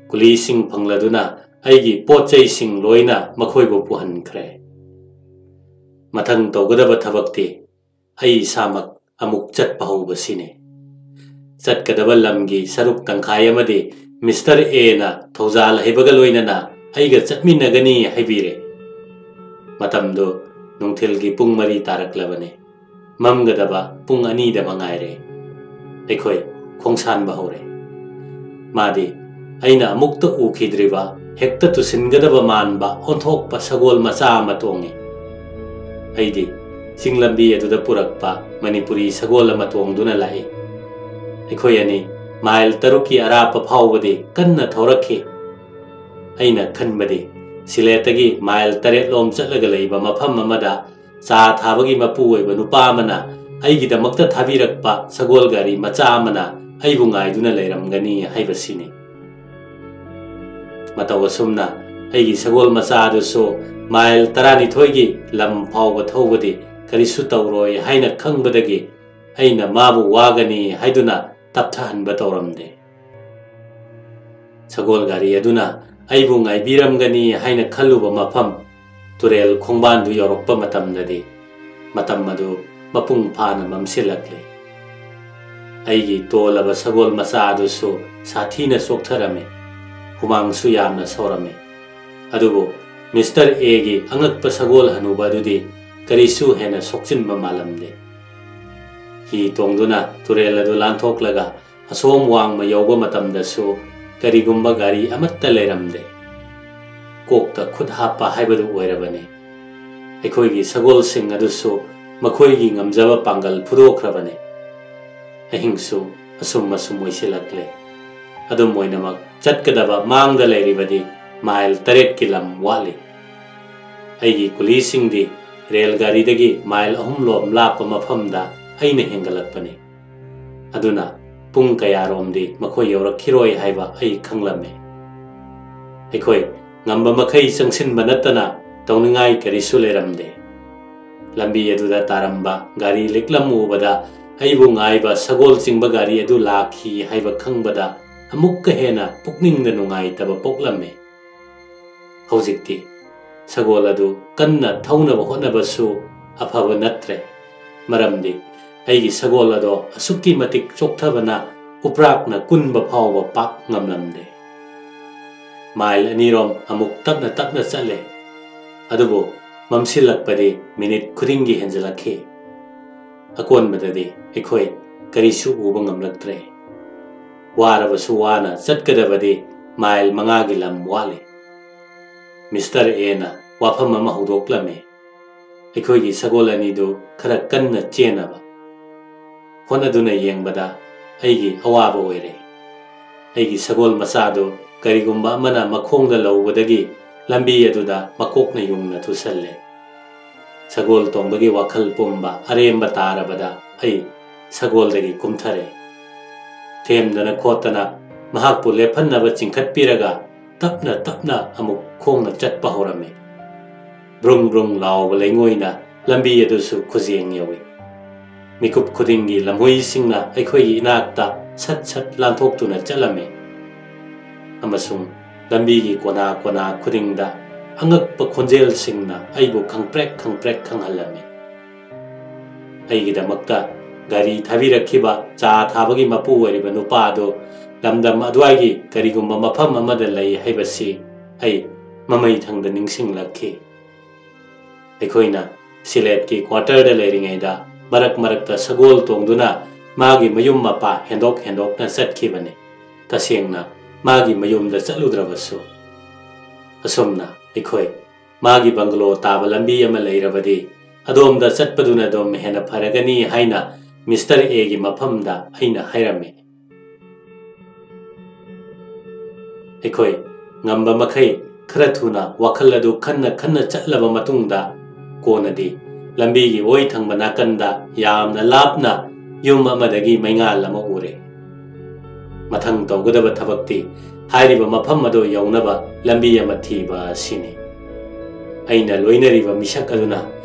ꯀꯨꯂꯤꯁꯤꯡ ꯐꯪꯂꯗꯨꯅ ꯑꯩꯒꯤ ꯄꯣꯠ ꯆꯩꯁꯤꯡ ꯂꯣꯏꯅ ꯃꯈꯣꯏꯕꯨ ꯄꯨꯍꯟꯈ꯭ꯔꯦ꯫ ꯃꯊꯪ ꯇꯧꯒꯗꯕ ꯊꯕꯛꯇꯤ ꯑꯩ ꯏꯁꯥꯃꯛ ꯑꯃꯨꯛ ꯆꯠꯄ ꯍꯧꯕꯁꯤꯅꯤ꯫ ꯆꯠꯀꯗꯕ ꯂꯝꯒꯤ ꯁꯔꯨꯛ ꯇꯪꯈꯥꯏ ꯑꯃꯗꯤ ꯃꯤꯁꯇꯔ ꯑꯦꯅ ꯊꯧꯖꯥꯜ ꯍꯩꯕꯒ ꯂꯣꯏꯅꯅ ꯑꯩꯒ ꯆꯠꯃꯤꯟꯅꯒꯅꯤ ꯍꯥꯏꯕꯤꯔꯦ꯫ ꯃꯇꯝꯗꯨ ꯅꯨꯡꯊꯤꯜꯒꯤ ꯄꯨꯡ ꯃꯔꯤ ꯇꯥꯔꯛꯂꯕꯅꯤ꯫ ꯃꯝꯒꯗꯕ ꯄꯨꯡ ꯑꯅꯤꯗ ꯃꯉꯥꯏꯔꯦ꯫ ꯑꯩꯈꯣꯏ ꯈꯣꯡꯁꯥꯟꯕ ꯍꯧꯔꯦ꯫ ꯃꯥꯗꯤ ꯑꯩꯅ ꯑꯃꯨꯛꯇ ꯎꯈꯤꯗ꯭ꯔꯤꯕ, ꯍꯦꯛꯇ ꯇꯨꯁꯤꯟꯒꯗꯕ ꯃꯥꯟꯕ ꯑꯣꯟꯊꯣꯛꯄ ꯁꯒꯣꯜ ꯃꯆꯥ ꯑꯃ ꯇꯣꯡꯉꯤ꯫ ꯑꯩꯗꯤ ꯆꯤꯡ ꯂꯝꯕꯤ ꯑꯗꯨꯗ ꯄꯨꯔꯛꯄ ꯃꯅꯤꯄꯨꯔꯤ ꯁꯒꯣꯜ ꯑꯃ ꯇꯣꯡꯗꯨꯅ ꯂꯥꯛꯏ꯫ ꯑꯩꯈꯣꯏ ꯑꯅꯤ ꯃꯥꯏꯜ ꯇꯔꯨꯛꯀꯤ ꯑꯔꯥꯞꯄ ꯐꯥꯎꯕꯗꯤ ꯀꯟꯅ ꯊꯧꯔꯛꯈꯤ꯫ ꯑꯩꯅ ꯈꯟꯕꯗꯤ ꯁꯤꯂꯦꯠꯇꯒꯤ ꯃꯥꯏꯜ ꯇꯔꯦꯠ ꯂꯣꯝ ꯆꯠꯂꯒ ꯂꯩꯕ ꯃꯐꯝ ꯑꯃꯗ ꯆꯥ ꯊꯥꯕꯒꯤ ꯃꯄꯨ ꯑꯣꯏꯕ ꯅꯨꯄꯥ ꯑꯃꯅ ꯑꯩꯒꯤꯗꯃꯛꯇ ꯊꯥꯕꯤꯔꯛꯄ ꯁꯒꯣꯜ ꯒꯥꯔꯤ ꯃꯆꯥ ꯑꯃꯅ ꯑꯩꯕꯨ ꯉꯥꯏꯗꯨꯅ ꯂꯩꯔꯝꯒꯅꯤ ꯍꯥꯏꯕꯁꯤꯅꯤ꯫ ꯃꯇꯧ ꯑꯁꯨꯝꯅ ꯑꯩꯒꯤ ꯁꯒꯣꯜ ꯃꯆꯥ ꯑꯗꯨꯁꯨ ꯃꯥꯏꯜ ꯇꯔꯥꯅꯤꯊꯣꯏꯒꯤ ꯂꯝ ꯐꯥꯎꯕ ꯊꯧꯕꯗꯤ ꯀꯔꯤꯁꯨ ꯇꯧꯔꯣꯏ ꯍꯥꯏꯅ ꯈꯪꯕꯗꯒꯤ ꯑꯩꯅ ꯃꯥꯕꯨ ꯋꯥꯒꯅꯤ ꯍꯥꯏꯗꯨꯅ ꯇꯞꯊꯍꯟꯕ ꯇꯧꯔꯝꯗꯦ꯫ ꯁꯒꯣꯜ ꯒꯥꯔꯤ ꯑꯗꯨꯅ ꯑꯩꯕꯨ ꯉꯥꯏꯕꯤꯔꯝꯒꯅꯤ ꯍꯥꯏꯅ ꯈꯜꯂꯨꯕ ꯃꯐꯝ ꯇꯨꯔꯦꯜ ꯈꯣꯡꯕꯥꯟꯗꯨ ꯌꯧꯔꯛꯄ ꯃꯇꯝꯗꯗꯤ ꯃꯇꯝ ꯑꯗꯨ ꯃꯄꯨꯡ ꯐꯥꯅ ꯃꯝꯁꯤꯜꯂꯛꯂꯤ꯫ ꯑꯩꯒꯤ ꯇꯣꯜꯂꯕ ꯁꯒꯣꯜ ꯃꯆꯥ ꯑꯗꯨꯁꯨ ꯁꯥꯊꯤꯅ ꯆꯣꯛꯊꯔꯝꯃꯤ꯫ ꯍꯨꯃꯥꯡꯁꯨ ꯌꯥꯝꯅ ꯁꯧꯔꯝꯃꯤ꯫ ꯑꯗꯨꯕꯨ ꯃꯤꯁꯇꯔ ꯑꯦꯒꯤ ꯑꯉꯛꯄ ꯁꯒꯣꯜ ꯍꯅꯨꯕ ꯑꯗꯨꯗꯤ ꯀꯔꯤꯁꯨ ꯍꯦꯟꯅ ꯁꯣꯛꯆꯤꯟꯕ ꯃꯥꯜꯂꯝꯗꯦ꯫ ꯍꯤ ꯇꯣꯡꯗꯨꯅ ꯇꯨꯔꯦꯜ ꯑꯗꯨ ꯂꯥꯟꯊꯣꯛꯂꯒ ꯑꯁꯣꯝ ꯋꯥꯡꯃ ꯌꯧꯕ ꯃꯇꯝꯗꯁꯨ ꯀꯔꯤꯒꯨꯝꯕ ꯒꯥꯔꯤ ꯑꯃꯠꯇ ꯂꯩꯔꯝꯗꯦ꯫ ꯀꯣꯛꯇ ꯈꯨꯠ ꯍꯥꯞꯄ ꯍꯥꯏꯕꯗꯨ ꯑꯣꯏꯔꯕꯅꯤ꯫ ꯑꯩꯈꯣꯏꯒꯤ ꯁꯒꯣꯜꯁꯤꯡ ꯑꯗꯨꯁꯨ ꯃꯈꯣꯏꯒꯤ ꯉꯝꯖꯕ ꯄꯥꯡꯒꯜ ꯐꯨꯗꯣꯛꯈ꯭ꯔꯕꯅꯤ꯫ ꯑꯍꯤꯡꯁꯨ ꯑꯁꯨꯝ ꯑꯁꯨꯝ ꯑꯣꯏꯁꯤꯜꯂꯛꯂꯦ꯫ ꯑꯗꯨꯝ ꯑꯣꯏꯅꯃꯛ, ꯆꯠꯀꯗꯕ ꯃꯥꯡꯗ ꯂꯩꯔꯤꯕꯗꯤ ꯃꯥꯏꯜ ꯇꯔꯦꯠꯀꯤ ꯂꯝ ꯋꯥꯠꯂꯤ꯫ ꯑꯩꯒꯤ ꯀꯨꯂꯤꯁꯤꯡꯗꯤ ꯔꯦꯜ ꯒꯥꯔꯤꯗꯒꯤ ꯃꯥꯏꯜ ꯑꯍꯨꯝ ꯂꯣꯝ ꯂꯥꯞꯄ ꯃꯐꯝꯗ ꯑꯩꯅ ꯍꯦꯟꯒꯠꯂꯛꯄꯅꯤ꯫ ꯑꯗꯨꯅ ꯄꯨꯡ ꯀꯌꯥꯔꯣꯝꯗꯤ ꯃꯈꯣꯏ ꯌꯧꯔꯛꯈꯤꯔꯣꯏ ꯍꯥꯏꯕ ꯑꯩ ꯈꯪꯂꯝꯃꯤ꯫ ꯑꯩꯈꯣꯏ ꯉꯝꯕ ꯃꯈꯩ ꯆꯪꯁꯤꯟꯕ ꯅꯠꯇꯅ ꯇꯧꯅꯤꯡꯉꯥꯏ ꯀꯔꯤꯁꯨ ꯂꯩꯔꯝꯗꯦ꯫ ꯂꯝꯕꯤ ꯑꯗꯨꯗ ꯇꯥꯔꯝꯕ ꯒꯥꯔꯤ ꯂꯤꯛꯂꯝ ꯎꯕꯗ, ꯑꯩꯕꯨ ꯉꯥꯏꯕ ꯁꯒꯣꯜ ꯆꯤꯡꯕ ꯒꯥꯔꯤ ꯑꯗꯨ ꯂꯥꯛꯈꯤ ꯍꯥꯏꯕ ꯈꯪꯕꯗ ꯑꯃꯨꯛꯀ ꯍꯦꯟꯅ ꯄꯨꯛꯅꯤꯡꯗ ꯅꯨꯡꯉꯥꯏꯇꯕ ꯄꯣꯛꯂꯝꯃꯤ꯫ ꯍꯧꯖꯤꯛꯇꯤ ꯁꯒꯣꯜ ꯑꯗꯨ ꯀꯟꯅ ꯊꯧꯅꯕ ꯍꯣꯠꯅꯕꯁꯨ ꯑꯐꯕ ꯅꯠꯇ꯭ꯔꯦ꯫ ꯃꯔꯝꯗꯤ ꯑꯩꯒꯤ ꯁꯒꯣꯜ ꯑꯗꯣ ꯑꯁꯨꯛꯀꯤ ꯃꯇꯤꯛ ꯆꯣꯛꯊꯕꯅ ꯎꯄ꯭ꯔꯥꯛꯅ ꯀꯨꯟꯕ ꯐꯥꯎꯕ ꯄꯥꯛ ꯉꯝꯂꯝꯗꯦ꯫ ꯃꯥꯏꯜ ꯑꯅꯤꯔꯣꯝ ꯑꯃꯨꯛ ꯇꯞꯅ ꯇꯞꯅ ꯆꯠꯂꯦ꯫ ꯑꯗꯨꯕꯨ ꯃꯝꯁꯤꯜꯂꯛꯄꯗꯤ ꯃꯤꯅꯤꯠ ꯈꯨꯗꯤꯡꯒꯤ ꯍꯦꯟꯖꯤꯜꯂꯛꯈꯤ꯫ ꯑꯀꯣꯟꯕꯗꯗꯤ ꯑꯩꯈꯣꯏ ꯀꯔꯤꯁꯨ ꯎꯕ ꯉꯝꯂꯛꯇ꯭ꯔꯦ꯫ ꯋꯥꯔꯕꯁꯨ ꯋꯥꯅ ꯆꯠꯀꯗꯕꯗꯤ ꯃꯥꯏꯜ ꯃꯉꯥꯒꯤ ꯂꯝ ꯋꯥꯠꯂꯤ꯫ ꯃꯤꯁꯇꯔ ꯑꯦꯅ ꯋꯥꯐꯝ ꯑꯃ ꯍꯧꯗꯣꯛꯂꯝꯃꯤ꯫ ꯑꯩꯈꯣꯏꯒꯤ ꯁꯒꯣꯜ ꯑꯅꯤꯗꯨ ꯈꯔ ꯀꯟꯅ ꯆꯦꯟꯅꯕ ꯍꯣꯠꯅꯗꯨꯅ ꯌꯦꯡꯕꯗ ꯑꯩꯒꯤ ꯑꯋꯥꯕ ꯑꯣꯏꯔꯦ꯫ ꯑꯩꯒꯤ ꯁꯒꯣꯜ ꯃꯆꯥꯗꯨ ꯀꯔꯤꯒꯨꯝꯕ ꯑꯃꯅ ꯃꯈꯣꯡꯗ ꯂꯧꯕꯗꯒꯤ ꯂꯝꯕꯤ ꯑꯗꯨꯗ ꯃꯀꯣꯛꯅ ꯌꯨꯡꯅ ꯊꯨꯁꯜꯂꯦ꯫ ꯁꯒꯣꯜ ꯇꯣꯡꯕꯒꯤ ꯋꯥꯈꯜ ꯄꯨꯝꯕ ꯑꯔꯦꯝꯕ ꯇꯥꯔꯕꯗ ꯑꯩ ꯁꯒꯣꯜꯗꯒꯤ ꯀꯨꯝꯊꯔꯦ꯫ ꯊꯦꯝꯗꯅ ꯈꯣꯠꯇꯅ ꯃꯍꯥꯛꯄꯨ ꯂꯦꯞꯍꯟꯅꯕ ꯆꯤꯡꯈꯠꯄꯤꯔꯒ ꯇꯞꯅ ꯇꯞꯅ ꯑꯃꯨꯛ ꯈꯣꯡꯅ ꯆꯠꯄ ꯍꯧꯔꯝꯃꯤ꯫ ꯕ꯭ꯔꯨꯡ ꯕ꯭ꯔꯨꯡ ꯂꯥꯎꯕ ꯂꯩꯉꯣꯏꯅ ꯂꯝꯕꯤ ꯑꯗꯨꯁꯨ ꯈꯨꯖꯦꯡ ꯌꯧꯏ꯫ ꯃꯤꯀꯨꯞ ꯈꯨꯗꯤꯡꯒꯤ ꯂꯝꯍꯨꯏꯁꯤꯡꯅ ꯑꯩꯈꯣꯏꯒꯤ ꯏꯅꯥꯛꯇ ꯁꯠ ꯁꯠ ꯂꯥꯟꯊꯣꯛꯇꯨꯅ ꯆꯠꯂꯝꯃꯤ꯫ ꯑꯃꯁꯨꯡ ꯂꯝꯕꯤꯒꯤ ꯀꯣꯅꯥ ꯀꯣꯅꯥ ꯈꯨꯗꯤꯡꯗ ꯑꯉꯛꯄ ꯈꯣꯟꯖꯦꯜꯁꯤꯡꯅ ꯑꯩꯕꯨ ꯈꯪꯄ꯭ꯔꯦꯛ ꯈꯪꯄ꯭ꯔꯦꯛ ꯈꯪꯍꯜꯂꯝꯃꯤ꯫ ꯑꯩꯒꯤꯗꯃꯛꯇ ꯒꯥꯔꯤ ꯊꯥꯕꯤꯔꯛꯈꯤꯕ ꯆꯥ ꯊꯥꯕꯒꯤ ꯃꯄꯨ ꯑꯣꯏꯔꯤꯕ ꯅꯨꯄꯥ ꯑꯗꯨ ꯂꯝꯗꯝ ꯑꯗꯨꯋꯥꯏꯒꯤ ꯀꯔꯤꯒꯨꯝꯕ ꯃꯐꯝ ꯑꯃꯗ ꯂꯩ ꯍꯥꯏꯕꯁꯤ ꯑꯩ ꯃꯃꯩ ꯊꯪꯗ ꯅꯤꯡꯁꯤꯡꯂꯛꯈꯤ꯫ ꯑꯩꯈꯣꯏꯅ ꯁꯤꯂꯦꯠꯀꯤ ꯀ꯭ꯋꯥꯇꯔꯗ ꯂꯩꯔꯤꯉꯩꯗ ꯃꯔꯛ ꯃꯔꯛꯇ ꯁꯒꯣꯜ ꯇꯣꯡꯗꯨꯅ ꯃꯥꯒꯤ ꯃꯌꯨꯝ ꯃꯄꯥ ꯍꯦꯟꯗꯣꯛ ꯍꯦꯟꯗꯣꯛꯅ ꯆꯠꯈꯤꯕꯅꯤ, ꯇꯁꯦꯡꯅ ꯃꯥꯒꯤ ꯃꯌꯨꯝꯗ ꯆꯠꯂꯨꯗ꯭ꯔꯕꯁꯨ꯫ ꯑꯁꯨꯝꯅ ꯑꯩꯈꯣꯏ ꯃꯥꯒꯤ ꯕꯪꯒꯂꯣ ꯇꯥꯕ ꯂꯝꯕꯤ ꯑꯃ ꯂꯩꯔꯕꯗꯤ ꯑꯗꯣꯝꯗ ꯆꯠꯄꯗꯨꯅ ꯑꯗꯨꯝ ꯍꯦꯟꯅ ꯐꯔꯒꯅꯤ ꯍꯥꯏꯅ ꯃꯤꯁꯇꯔ ꯑꯦꯒꯤ ꯃꯐꯝꯗ ꯑꯩꯅ ꯍꯥꯏꯔꯝꯃꯤ꯫ ꯑꯩꯈꯣꯏ ꯉꯝꯕ ꯃꯈꯩ ꯈꯔ ꯊꯨꯅ ꯋꯥꯈꯜ ꯑꯗꯨ ꯈꯟꯅ ꯈꯟꯅ ꯆꯠꯂꯕ ꯃꯇꯨꯡꯗ ꯀꯣꯟꯅꯗꯤ ꯂꯝꯕꯤꯒꯤ ꯑꯣꯏ ꯊꯪꯕ ꯅꯥꯀꯟꯗ ꯌꯥꯝꯅ ꯂꯥꯞꯅ ꯌꯨꯝ ꯑꯃꯗꯒꯤ ꯃꯩꯉꯥꯜ ꯑꯃ ꯎꯔꯦ꯫ ꯃꯊꯪ ꯇꯧꯒꯗꯕ ꯊꯕꯛꯇꯤ ꯍꯥꯏꯔꯤꯕ ꯃꯐꯝ ꯑꯗꯨ ꯌꯧꯅꯕ ꯂꯝꯕꯤ ꯑꯃ ꯊꯤꯕ ꯑꯁꯤꯅꯤ꯫ ꯑꯩꯅ ꯂꯣꯏꯅꯔꯤꯕ ꯃꯤꯁꯛ ꯑꯗꯨꯅ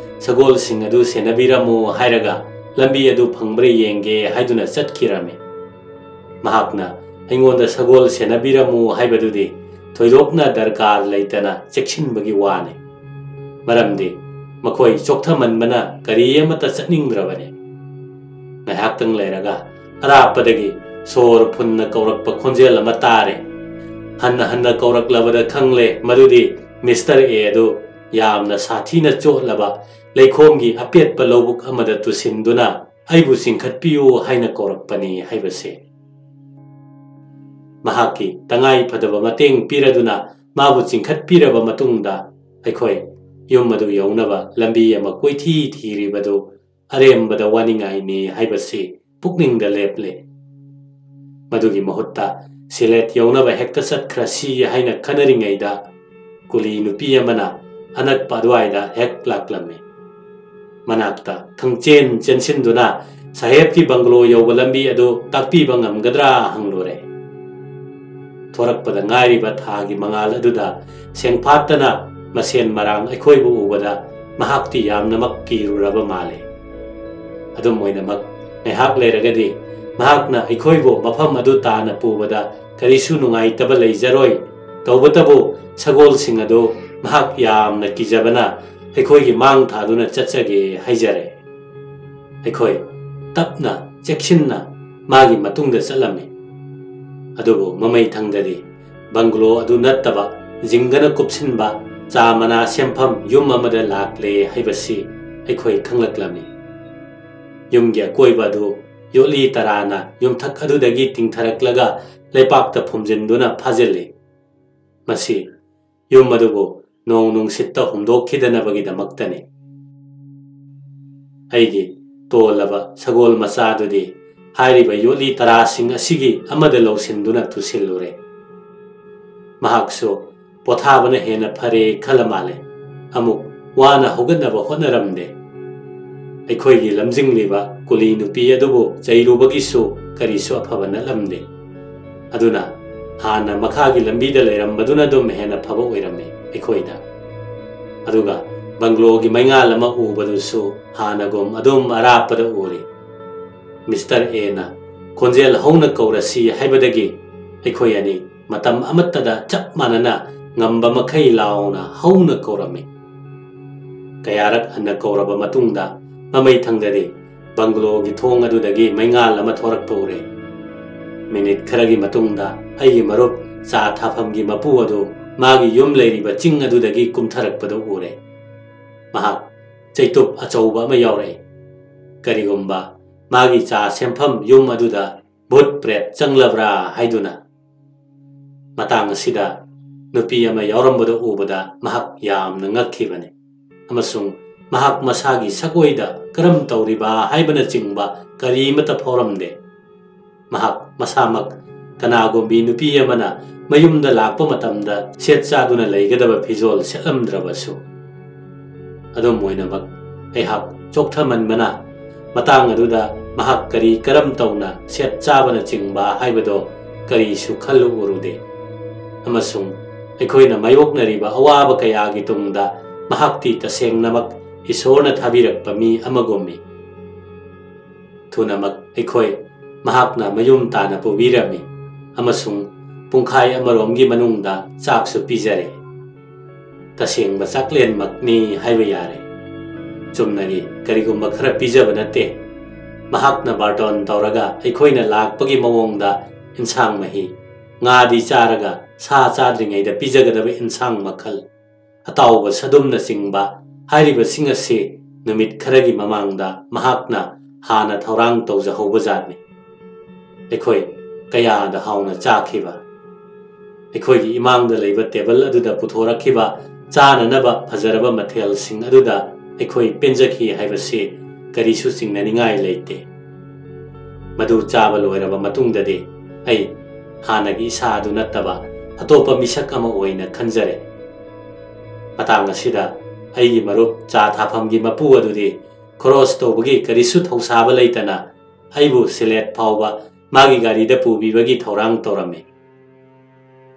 ꯁꯒꯣꯜꯁꯤꯡ ꯑꯗꯨ ꯁꯦꯟꯅꯕꯤꯔꯝꯃꯨ ꯍꯥꯏꯔꯒ ꯂꯝꯕꯤ ꯑꯗꯨ ꯐꯪꯕ꯭ꯔꯥ ꯌꯦꯡꯒꯦ ꯍꯥꯏꯗꯨꯅ ꯆꯠꯈꯤꯔꯝꯃꯤ꯫ ꯃꯍꯥꯛꯅ ꯑꯩꯉꯣꯟꯗ ꯁꯒꯣꯜ ꯁꯦꯟꯅꯕꯤꯔꯝꯃꯨ ꯍꯥꯏꯕꯗꯨꯗꯤ ꯊꯣꯏꯗꯣꯛꯅ ꯗꯔꯀꯥꯔ ꯂꯩꯇꯅ ꯆꯦꯛꯁꯤꯟꯕꯒꯤ ꯋꯥꯅꯤ꯫ ꯃꯔꯝꯗꯤ ꯃꯈꯣꯏ ꯆꯣꯛꯊꯃꯟꯕꯅ ꯀꯔꯤ ꯑꯃꯠꯇ ꯆꯠꯅꯤꯡꯗ꯭ꯔꯕꯅꯤ꯫ ꯉꯥꯏꯍꯥꯛꯇꯪ ꯂꯩꯔꯒ ꯑꯔꯥꯞꯄꯗꯒꯤ ꯁꯣꯔ ꯐꯨꯟꯅ ꯀꯧꯔꯛꯄ ꯈꯣꯟꯖꯦꯜ ꯑꯃ ꯇꯥꯔꯦ꯫ ꯍꯟꯅ ꯍꯟꯅ ꯀꯧꯔꯛꯂꯕꯗ ꯈꯪꯂꯦ ꯃꯗꯨꯗꯤ ꯃꯤꯁꯇꯔ ꯑꯦ ꯑꯗꯨ ꯌꯥꯝꯅ ꯁꯥꯊꯤꯅ ꯆꯣꯠꯂꯕ ꯂꯩꯈꯣꯝꯒꯤ ꯑꯄꯦꯠꯄ ꯂꯧꯕꯨꯛ ꯑꯃꯗ ꯇꯨꯁꯤꯟꯗꯨꯅ ꯑꯩꯕꯨ ꯆꯤꯡꯈꯠꯄꯤꯌꯨ ꯍꯥꯏꯅ ꯀꯧꯔꯛꯄꯅꯤ ꯍꯥꯏꯕꯁꯦ꯫ ꯃꯍꯥꯛꯀꯤ ꯇꯉꯥꯏ ꯐꯗꯕ ꯃꯇꯦꯡ ꯄꯤꯔꯗꯨꯅ ꯃꯥꯕꯨ ꯆꯤꯡꯈꯠꯄꯤꯔꯕ ꯃꯇꯨꯡꯗ ꯑꯩꯈꯣꯏ ꯌꯨꯝ ꯑꯗꯨ ꯌꯧꯅꯕ ꯂꯝꯕꯤ ꯑꯃ ꯀꯣꯏꯊꯤ ꯊꯤꯔꯤꯕꯗꯨ ꯑꯔꯦꯝꯕꯗ ꯋꯥꯅꯤꯡꯉꯥꯏꯅꯤ ꯍꯥꯏꯕꯁꯤ ꯄꯨꯛꯅꯤꯡꯗ ꯂꯦꯞꯂꯦ꯫ ꯃꯗꯨꯒꯤ ꯃꯍꯨꯠꯇ ꯁꯤꯂꯦꯠ ꯌꯧꯅꯕ ꯍꯦꯛꯇ ꯆꯠꯈ꯭ꯔꯁꯤ ꯍꯥꯏꯅ ꯈꯟꯅꯔꯤꯉꯩꯗ ꯀꯨꯂꯤ ꯅꯨꯄꯤ ꯑꯃꯅ ꯑꯅꯛꯄ ꯑꯗꯨꯋꯥꯏꯗ ꯍꯦꯛ ꯂꯥꯛꯂꯝꯃꯤ꯫ ꯃꯅꯥꯛꯇ ꯈꯪꯆꯦꯟ ꯆꯦꯟꯁꯤꯟꯗꯨꯅ ꯁꯥꯍꯦꯕꯀꯤ ꯕꯪꯒꯂꯣ ꯌꯧꯕ ꯂꯝꯕꯤ ꯑꯗꯨ ꯇꯥꯛꯄꯤꯕ ꯉꯝꯒꯗ꯭ꯔꯥ ꯍꯪꯂꯨꯔꯦ꯫ ꯊꯣꯔꯛꯄꯗ ꯉꯥꯏꯔꯤꯕ ꯊꯥꯒꯤ ꯃꯉꯥꯜ ꯑꯗꯨꯗ ꯁꯦꯡꯐꯥꯠꯇꯅ ꯃꯁꯦꯟ ꯃꯔꯥꯡ ꯑꯩꯈꯣꯏꯕꯨ ꯎꯕꯗ ꯃꯍꯥꯛꯇꯤ ꯌꯥꯝꯅꯃꯛ ꯀꯤꯔꯨꯔꯕ ꯃꯥꯜꯂꯦ꯫ ꯑꯗꯨꯝ ꯑꯣꯏꯅꯃꯛ ꯉꯥꯏꯍꯥꯛ ꯂꯩꯔꯒꯗꯤ ꯃꯍꯥꯛꯅ ꯑꯩꯈꯣꯏꯕꯨ ꯃꯐꯝ ꯑꯗꯨ ꯇꯥꯅ ꯄꯨꯕꯗ ꯀꯔꯤꯁꯨ ꯅꯨꯡꯉꯥꯏꯇꯕ ꯂꯩꯖꯔꯣꯏ꯫ ꯇꯧꯕꯇꯕꯨ ꯁꯒꯣꯜꯁꯤꯡ ꯑꯗꯨ ꯃꯍꯥꯛ ꯌꯥꯝꯅ ꯀꯤꯖꯕꯅ ꯑꯩꯈꯣꯏꯒꯤ ꯃꯥꯡ ꯊꯥꯗꯨꯅ ꯆꯠꯆꯒꯦ ꯍꯥꯏꯖꯔꯦ꯫ ꯑꯩꯈꯣꯏ ꯇꯞꯅ ꯆꯦꯛꯁꯤꯟꯅ ꯃꯥꯒꯤ ꯃꯇꯨꯡꯗ ꯆꯠꯂꯝꯃꯤ꯫ ꯑꯗꯨꯕꯨ ꯃꯃꯩ ꯊꯪꯗꯗꯤ ꯕꯪꯒ꯭ꯂꯣ ꯑꯗꯨ ꯅꯠꯇꯕ ꯖꯤꯡꯒꯅ ꯀꯨꯞꯁꯤꯟꯕ ꯆꯥ ꯃꯅꯥ ꯁꯦꯝꯐꯝ ꯌꯨꯝ ꯑꯃꯗ ꯂꯥꯛꯂꯦ ꯍꯥꯏꯕꯁꯤ ꯑꯩꯈꯣꯏ ꯈꯪꯂꯛꯂꯝꯃꯤ꯫ ꯌꯨꯝꯒꯤ ꯑꯀꯣꯏꯕ ꯑꯗꯨ ꯌꯣꯠꯂꯤ ꯇꯔꯥꯅ ꯌꯨꯝꯊꯛ ꯑꯗꯨꯗꯒꯤ ꯇꯤꯡꯊꯔꯛꯂꯒ ꯂꯩꯄꯥꯛꯇ ꯐꯨꯝꯖꯤꯟꯗꯨꯅ ꯐꯥꯖꯤꯜꯂꯤ꯫ ꯃꯁꯤ ꯌꯨꯝ ꯑꯗꯨꯕꯨ ꯅꯣꯡ ꯅꯨꯡꯁꯤꯠꯇ ꯍꯨꯝꯗꯣꯛꯈꯤꯗꯅꯕꯒꯤꯗꯃꯛꯇꯅꯤ꯫ ꯑꯩꯒꯤ ꯇꯣꯜꯂꯕ ꯁꯒꯣꯜ ꯃꯆꯥꯗꯨꯗꯤ ꯍꯥꯏꯔꯤꯕ ꯌꯣꯠꯂꯤ ꯇꯔꯥꯁꯤꯡ ꯑꯁꯤꯒꯤ ꯑꯃꯗ ꯂꯧꯁꯤꯟꯗꯨꯅ ꯇꯨꯁꯤꯜꯂꯨꯔꯦ꯫ ꯃꯍꯥꯛꯁꯨ ꯄꯣꯊꯥꯕꯅ ꯍꯦꯟꯅ ꯐꯔꯦ ꯈꯜꯂ ꯃꯥꯜꯂꯦ꯫ ꯑꯃꯨꯛ ꯋꯥꯅ ꯍꯧꯒꯠꯅꯕ ꯍꯣꯠꯅꯔꯝꯗꯦ꯫ ꯑꯩꯈꯣꯏꯒꯤ ꯂꯝꯖꯤꯡꯂꯤꯕ ꯀꯨꯂꯤ ꯅꯨꯄꯤ ꯑꯗꯨꯕꯨ ꯆꯩꯔꯨꯕꯒꯤꯁꯨ ꯀꯔꯤꯁꯨ ꯑꯐꯕ ꯅꯠꯂꯝꯗꯦ꯫ ꯑꯗꯨꯅ ꯍꯥꯟꯅ ꯃꯈꯥꯒꯤ ꯂꯝꯕꯤꯗ ꯂꯩꯔꯝꯕꯗꯨꯅ ꯑꯗꯨꯝ ꯍꯦꯟꯅ ꯐꯕ ꯑꯣꯏꯔꯝꯃꯤ ꯑꯩꯈꯣꯏꯗ꯫ ꯑꯗꯨꯒ ꯕꯪꯒ꯭ꯂꯣꯒꯤ ꯃꯩꯉꯥꯜ ꯑꯃ ꯎꯕꯗꯨꯁꯨ ꯍꯥꯟꯅꯒꯨꯝ ꯑꯗꯨꯝ ꯑꯔꯥꯞꯄꯗ ꯎꯔꯤ꯫ ꯃꯤꯁꯇꯔ ꯑꯦꯅ ꯈꯣꯟꯖꯦꯜ ꯍꯧꯅ ꯀꯧꯔꯁꯤ ꯍꯥꯏꯕꯗꯒꯤ ꯑꯩꯈꯣꯏ ꯑꯅꯤ ꯃꯇꯝ ꯑꯃꯠꯇꯗ ꯆꯞ ꯃꯥꯟꯅꯅ ꯉꯝꯕ ꯃꯈꯩ ꯂꯥꯎꯅ ꯍꯧꯅ ꯀꯧꯔꯝꯃꯤ꯫ ꯀꯌꯥꯔꯛ ꯍꯟꯅ ꯀꯧꯔꯕ ꯃꯇꯨꯡꯗ ꯃꯃꯩ ꯊꯪꯗꯗꯤ ꯕꯪꯒ꯭ꯂꯣꯒꯤ ꯊꯣꯡ ꯑꯗꯨꯗꯒꯤ ꯃꯩꯉꯥꯜ ꯑꯃ ꯊꯣꯔꯛꯄ ꯎꯔꯦ꯫ ꯃꯤꯅꯤꯠ ꯈꯔꯒꯤ ꯃꯇꯨꯡꯗ ꯑꯩꯒꯤ ꯃꯔꯨꯞ ꯆꯥ ꯊꯥꯐꯝꯒꯤ ꯃꯄꯨ ꯑꯗꯨ ꯃꯥꯒꯤ ꯌꯨꯝ ꯂꯩꯔꯤꯕ ꯆꯤꯡ ꯑꯗꯨꯗꯒꯤ ꯀꯨꯝꯊꯔꯛꯄꯗꯨ ꯎꯔꯦ꯫ ꯃꯍꯥꯛ ꯆꯩꯇꯨꯞ ꯑꯆꯧꯕ ꯑꯃ ꯌꯥꯎꯔꯛꯏ꯫ ꯀꯔꯤꯒꯨꯝꯕ ꯃꯥꯒꯤ ꯆꯥ ꯁꯦꯝꯐꯝ ꯌꯨꯝ ꯑꯗꯨꯗ ꯚꯨꯠ ꯄ꯭ꯔꯦꯠ ꯆꯪꯂꯕ꯭ꯔꯥ ꯍꯥꯏꯗꯨꯅ꯫ ꯃꯇꯥꯡ ꯑꯁꯤꯗ ꯅꯨꯄꯤ ꯑꯃ ꯌꯥꯎꯔꯝꯕꯗꯨ ꯎꯕꯗ ꯃꯍꯥꯛ ꯌꯥꯝꯅ ꯉꯛꯈꯤꯕꯅꯤ꯫ ꯑꯃꯁꯨꯡ ꯃꯍꯥꯛ ꯃꯁꯥꯒꯤ ꯁꯛꯑꯣꯏꯗ ꯀꯔꯝ ꯇꯧꯔꯤꯕ ꯍꯥꯏꯕꯅꯆꯤꯡꯕ ꯀꯔꯤꯃꯠꯇ ꯐꯥꯎꯔꯝꯗꯦ꯫ ꯃꯍꯥꯛ ꯃꯁꯥꯃꯛ ꯀꯅꯥꯒꯨꯝꯕꯤ ꯅꯨꯄꯤ ꯑꯃꯅ ꯃꯌꯨꯝꯗ ꯂꯥꯛꯄ ꯃꯇꯝꯗ ꯁꯦꯠ ꯆꯥꯗꯨꯅ ꯂꯩꯒꯗꯕ ꯐꯤꯖꯣꯜ ꯁꯦꯠꯂꯝꯗ꯭ꯔꯕꯁꯨ꯫ ꯑꯗꯨꯝ ꯑꯣꯏꯅꯃꯛ ꯑꯩꯍꯥꯛ ꯆꯣꯛꯊꯃꯟꯕꯅ ꯃꯇꯥꯡ ꯑꯗꯨꯗ ꯃꯍꯥꯛ ꯀꯔꯤ ꯀꯔꯝ ꯇꯧꯅ ꯁꯦꯠ ꯆꯥꯕꯅꯆꯤꯡꯕ ꯍꯥꯏꯕꯗꯣ ꯀꯔꯤꯁꯨ ꯈꯜꯂꯨꯔꯨꯗꯦ꯫ ꯑꯃꯁꯨꯡ ꯑꯩꯈꯣꯏꯅ ꯃꯥꯌꯣꯛꯅꯔꯤꯕ ꯑꯋꯥꯕ ꯀꯌꯥꯒꯤ ꯇꯨꯡꯗ ꯃꯍꯥꯛꯇꯤ ꯇꯁꯦꯡꯅꯃꯛ ꯏꯁꯣꯔꯅ ꯊꯥꯕꯤꯔꯛꯄ ꯃꯤ ꯑꯃꯒꯨꯝꯃꯤ꯫ ꯊꯨꯅꯃꯛ ꯑꯩꯈꯣꯏ ꯃꯍꯥꯛꯅ ꯃꯌꯨꯝ ꯇꯥꯅ ꯄꯨꯕꯤꯔꯝꯃꯤ ꯑꯃꯁꯨꯡ ꯄꯨꯡꯈꯥꯏ ꯑꯃꯔꯣꯝꯒꯤ ꯃꯅꯨꯡꯗ ꯆꯥꯛꯁꯨ ꯄꯤꯖꯔꯦ꯫ ꯇꯁꯦꯡꯕ ꯆꯥꯛꯂꯦꯟꯃꯛꯅꯤ ꯍꯥꯏꯕ ꯌꯥꯔꯦ꯫ ꯆꯨꯝꯅꯒꯤ ꯀꯔꯤꯒꯨꯝꯕ ꯈꯔ ꯄꯤꯖꯕ ꯅꯠꯇꯦ꯫ ꯃꯍꯥꯛꯅ ꯕꯥꯔꯇꯣꯟ ꯇꯧꯔꯒ ꯑꯩꯈꯣꯏꯅ ꯂꯥꯛꯄꯒꯤ ꯃꯑꯣꯡꯗ ꯏꯟꯁꯥꯡ ꯃꯍꯤ, ꯉꯥꯗꯤ ꯆꯥꯔꯒ ꯁꯥ ꯆꯥꯗ꯭ꯔꯤꯉꯩꯗ ꯄꯤꯖꯒꯗꯕ ꯏꯟꯁꯥꯡ ꯃꯈꯜ, ꯑꯇꯥꯎꯕ ꯁꯗꯨꯝꯅꯆꯤꯡꯕ ꯍꯥꯏꯔꯤꯕꯁꯤꯡ ꯑꯁꯤ ꯅꯨꯃꯤꯠ ꯈꯔꯒꯤ ꯃꯃꯥꯡꯗ ꯃꯍꯥꯛꯅ ꯍꯥꯟꯅ ꯊꯧꯔꯥꯡ ꯇꯧꯖꯍꯧꯕꯖꯥꯠꯅꯤ꯫ ꯑꯩꯈꯣꯏ ꯀꯌꯥꯗ ꯍꯥꯎꯅ ꯆꯥꯈꯤꯕ! ꯑꯩꯈꯣꯏꯒꯤ ꯏꯃꯥꯡꯗ ꯂꯩꯕ ꯇꯦꯕꯜ ꯑꯗꯨꯗ ꯄꯨꯊꯣꯔꯛꯈꯤꯕ ꯆꯥꯅꯅꯕ ꯐꯖꯔꯕ ꯃꯊꯦꯜꯁꯤꯡ ꯑꯗꯨꯗ ꯑꯩꯈꯣꯏ ꯄꯦꯟꯖꯈꯤ ꯍꯥꯏꯕꯁꯤ ꯀꯔꯤꯁꯨ ꯆꯤꯡꯅꯅꯤꯡꯉꯥꯏ ꯂꯩꯇꯦ꯫ ꯃꯗꯨ ꯆꯥꯕ ꯂꯣꯏꯔꯕ ꯃꯇꯨꯡꯗꯗꯤ ꯑꯩ ꯍꯥꯟꯅꯒꯤ ꯏꯁꯥ ꯑꯗꯨ ꯅꯠꯇꯕ ꯑꯇꯣꯞꯄ ꯃꯤꯁꯛ ꯑꯃ ꯑꯣꯏꯅ ꯈꯟꯖꯔꯦ꯫ ꯃꯇꯥꯡ ꯑꯁꯤꯗ ꯑꯩꯒꯤ ꯃꯔꯨꯞ ꯆꯥ ꯊꯥꯐꯝꯒꯤ ꯃꯄꯨ ꯑꯗꯨꯗꯤ ꯈꯣꯔꯣꯁ ꯇꯧꯕꯒꯤ ꯀꯔꯤꯁꯨ ꯊꯧꯁꯥꯕ ꯂꯩꯇꯅ ꯑꯩꯕꯨ ꯁꯤꯂꯦꯠ ꯐꯥꯎꯕ ꯃꯥꯒꯤ ꯒꯥꯔꯤꯗ ꯄꯨꯕꯤꯕꯒꯤ ꯊꯧꯔꯥꯡ ꯇꯧꯔꯝꯃꯤ꯫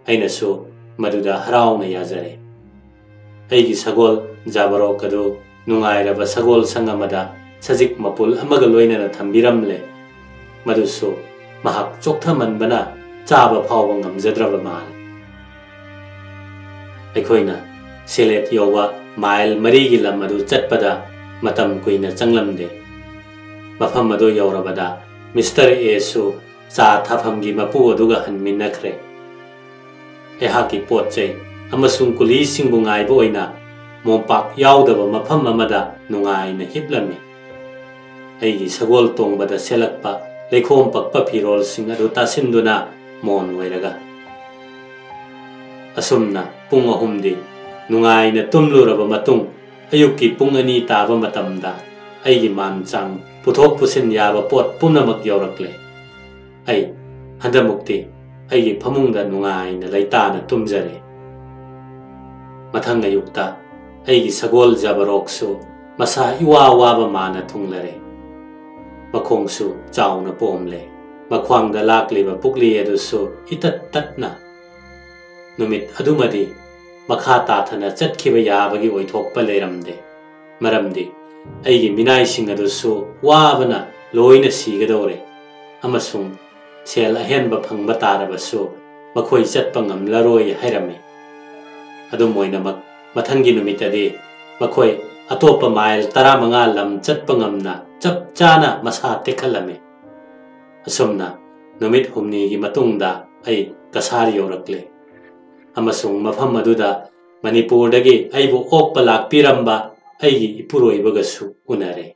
ꯑꯩꯅꯁꯨ ꯃꯗꯨꯗ ꯍꯔꯥꯎꯅ ꯌꯥꯖꯔꯦ꯫ ꯑꯩꯒꯤ ꯁꯒꯣꯜ ꯖꯥꯕꯔꯣꯛ ꯑꯗꯨ ꯅꯨꯡꯉꯥꯏꯔꯕ ꯁꯒꯣꯜ ꯁꯪ ꯑꯃꯗ ꯁꯖꯤꯛ ꯃꯄꯨꯜ ꯑꯃꯒ ꯂꯣꯏꯅꯅ ꯊꯝꯕꯤꯔꯝꯂꯦ꯫ ꯃꯗꯨꯁꯨ ꯃꯍꯥꯛ ꯆꯣꯛꯊꯃꯟꯕꯅ ꯆꯥꯕ ꯐꯥꯎꯕ ꯉꯝꯖꯗ꯭ꯔꯕ ꯃꯥꯜꯂꯤ꯫ ꯑꯩꯈꯣꯏꯅ ꯁꯦꯂꯦꯠ ꯌꯧꯕ ꯃꯥꯏꯜ ꯃꯔꯤꯒꯤ ꯂꯝ ꯑꯗꯨ ꯆꯠꯄꯗ ꯃꯇꯝ ꯀꯨꯏꯅ ꯆꯪꯂꯝꯗꯦ꯫ ꯃꯐꯝ ꯑꯗꯨ ꯌꯧꯔꯕꯗ ꯃꯤꯁꯇꯔ ꯑꯦꯁꯨ ꯆꯥ ꯊꯥꯐꯝꯒꯤ ꯃꯄꯨ ꯑꯗꯨꯒ ꯍꯟꯃꯤꯟꯅꯈ꯭ꯔꯦ꯫ ꯑꯩꯍꯥꯛꯀꯤ ꯄꯣꯠ ꯆꯩ ꯑꯃꯁꯨꯡ ꯀꯨꯂꯤꯁꯤꯡꯕꯨ ꯉꯥꯏꯕ ꯑꯣꯏꯅ ꯃꯣꯝꯄꯥꯛ ꯌꯥꯎꯗꯕ ꯃꯐꯝ ꯑꯃꯗ ꯅꯨꯡꯉꯥꯏꯅ ꯍꯤꯞꯂꯝꯃꯤ꯫ ꯑꯩꯒꯤ ꯁꯒꯣꯜ ꯇꯣꯡꯕꯗ ꯁꯦꯠꯂꯛꯄ ꯂꯩꯈꯣꯝ ꯄꯛꯄ ꯐꯤꯔꯣꯜꯁꯤꯡ ꯑꯗꯨ ꯇꯥꯁꯤꯟꯗꯨꯅ ꯃꯣꯟ ꯑꯣꯏꯔꯒ꯫ ꯑꯁꯨꯝꯅ ꯄꯨꯡ ꯑꯍꯨꯝꯗꯤ ꯅꯨꯡꯉꯥꯏꯅ ꯇꯨꯝꯂꯨꯔꯕ ꯃꯇꯨꯡ, ꯑꯌꯨꯛꯀꯤ ꯄꯨꯡ ꯑꯅꯤ ꯇꯥꯕ ꯃꯇꯝꯗ ꯑꯩꯒꯤ ꯃꯥꯟ ꯆꯥꯡ ꯄꯨꯊꯣꯛ ꯄꯨꯁꯤꯟ ꯌꯥꯕ ꯄꯣꯠ ꯄꯨꯝꯅꯃꯛ ꯌꯧꯔꯛꯂꯦ꯫ ꯑꯩ ꯍꯟꯗꯛꯃꯨꯛꯇꯤ ꯑꯩꯒꯤ ꯐꯃꯨꯡꯗ ꯅꯨꯡꯉꯥꯏꯅ ꯂꯩꯇꯥꯅ ꯇꯨꯝꯖꯔꯦ꯫ ꯃꯊꯪ ꯑꯌꯨꯛꯇ ꯑꯩꯒꯤ ꯁꯒꯣꯜ ꯖꯕꯔꯣꯛꯁꯨ ꯃꯁꯥ ꯏꯋꯥ ꯋꯥꯕ ꯃꯥꯅ ꯊꯨꯡꯂꯔꯦ꯫ ꯃꯈꯣꯡꯁꯨ ꯆꯥꯎꯅ ꯄꯣꯝꯂꯦ꯫ ꯃꯈ꯭ꯋꯥꯡꯗ ꯂꯥꯛꯂꯤꯕ ꯄꯨꯛꯂꯤ ꯑꯗꯨꯁꯨ ꯏꯇꯠ ꯇꯠꯅ꯫ ꯅꯨꯃꯤꯠ ꯑꯗꯨꯃꯗꯤ ꯃꯈꯥ ꯇꯥꯊꯅ ꯆꯠꯈꯤꯕ ꯌꯥꯕꯒꯤ ꯑꯣꯏꯊꯣꯛꯄ ꯂꯩꯔꯝꯗꯦ꯫ ꯃꯔꯝꯗꯤ ꯑꯩꯒꯤ ꯃꯤꯅꯥꯏꯁꯤꯡ ꯑꯗꯨꯁꯨ ꯋꯥꯕꯅ ꯂꯣꯏꯅ ꯁꯤꯒꯗꯧꯔꯦ ꯑꯃꯁꯨꯡ ꯁꯦꯜ ꯑꯍꯦꯟꯕ ꯐꯪꯕ ꯇꯥꯔꯕꯁꯨ ꯃꯈꯣꯏ ꯆꯠꯄ ꯉꯝꯂꯔꯣꯏ ꯍꯥꯏꯔꯝꯃꯤ꯫ ꯑꯗꯨꯝ ꯑꯣꯏꯅꯃꯛ, ꯃꯊꯪꯒꯤ ꯅꯨꯃꯤꯠꯇꯗꯤ ꯃꯈꯣꯏ ꯑꯇꯣꯞꯄ ꯃꯥꯏꯜ ꯇꯔꯥꯃꯉꯥ ꯂꯝ ꯆꯠꯄ ꯉꯝꯅ ꯆꯞ ꯆꯥꯅ ꯃꯁꯥ ꯇꯦꯛꯈꯠꯂꯝꯃꯤ꯫ ꯑꯁꯨꯝꯅ ꯅꯨꯃꯤꯠ ꯍꯨꯝꯅꯤꯒꯤ ꯃꯇꯨꯡꯗ ꯑꯩ ꯀꯁꯥꯔ ꯌꯧꯔꯛꯂꯦ, ꯑꯃꯁꯨꯡ ꯃꯐꯝ ꯑꯗꯨꯗ ꯃꯅꯤꯄꯨꯔꯗꯒꯤ ꯑꯩꯕꯨ ꯑꯣꯛꯄ ꯂꯥꯛꯄꯤꯔꯝꯕ ꯑꯩꯒꯤ ꯏꯄꯨꯔꯣꯏꯕꯒꯁꯨ ꯎꯅꯔꯦ꯫